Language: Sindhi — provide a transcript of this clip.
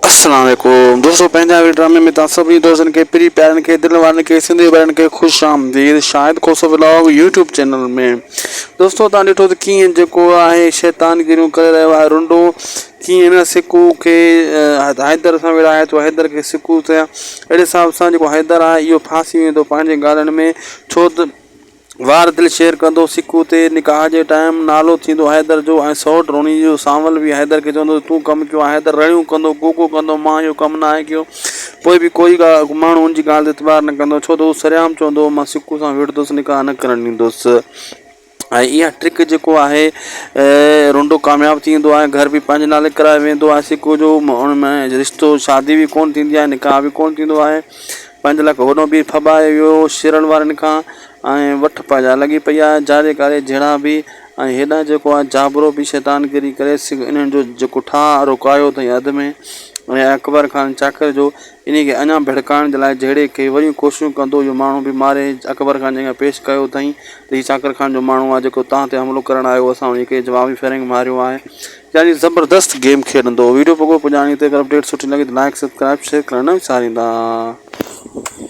السلام عليڪم دوستو پنهنجا وي ڊرامي ۾ توهان سڀني دوستن کي پري پيارن کي دل وارن کي سنڌي ڀائرن کي خوش آمديد Shahid Khoso vlog YouTube channel ۾ دوستو توهان ڏٺو ته ڪيئن جيڪو آهي شيطان گيريون ڪري رهيو آهي رنڊو ڪيئن هن سڪو کي حيدر سان وڙهائي ٿو حيدر کي سڪو ٿيا اهڙي حساب سان جيڪو حيدر آهي اهو ڦاسي ويندو پنهنجي ڳالهين ۾ ڇو ته وار دل شيئر ڪندو سڪو تي نڪاح جي ٽائيم نالو ٿيندو حيدر جو ۽ سئوٽ روني جو سانول به حيدر کي چوندو تون ڪم ڪيو آهي حيدر رڙيون ڪندو گوگو ڪندو مان اهو ڪم ناهي ڪيو پوء به ڪوئي ماڻهو ان جي ڳالهه تي اعتبار نه ڪندو ڇو ته هو سرعام چوندو هو مان سڪو سان وڙهندس نڪاح نه ڪرڻ ڏيندس ۽ اها ٽرڪ جيڪو آهي رنڊو ڪامياب ٿي ويندو آهي گهر به پنهنجي نالي ڪرائي ويندو آهي سڪو جو ان ۾ رشتو شادي به ڪونه ٿيندي آهي نڪاح به ڪونه ٿيندو آهي پنج لک هوڏو به ڦٻائي ويو شيرن وارن کان ۽ وٺ پنهنجا لڳي پئي آهي جاري ڪاري جهيڙا به ۽ هيڏانهن جيڪو آهي جابرو به شيطانگيري ڪري انهن جو جيڪو ٺاهه روڪايو اٿئي اڌ ۾ ۽ اڪبر خان چاڪر جو انهي کي اڃا ڀڙڪائڻ جي لاء جهيڙي کي وري ڪوششون ڪندو اهو ماڻهو به ماري اڪبر خان جي اڳيان پيش ڪيو اٿئي ته هي چاڪر خان جو ماڻهو آهي جيڪو توهان تي حملو ڪرڻ آيو اسان انهي کي جوابي فائرنگ ماريو آهي يعني زبردست گيم کيڏندو ويڊيو پڳو پڄاڻي تي اگر اپڊيٽ سٺي لڳي ته لائڪ سبسڪرائب شيئر ڪرڻ نه وساريندا.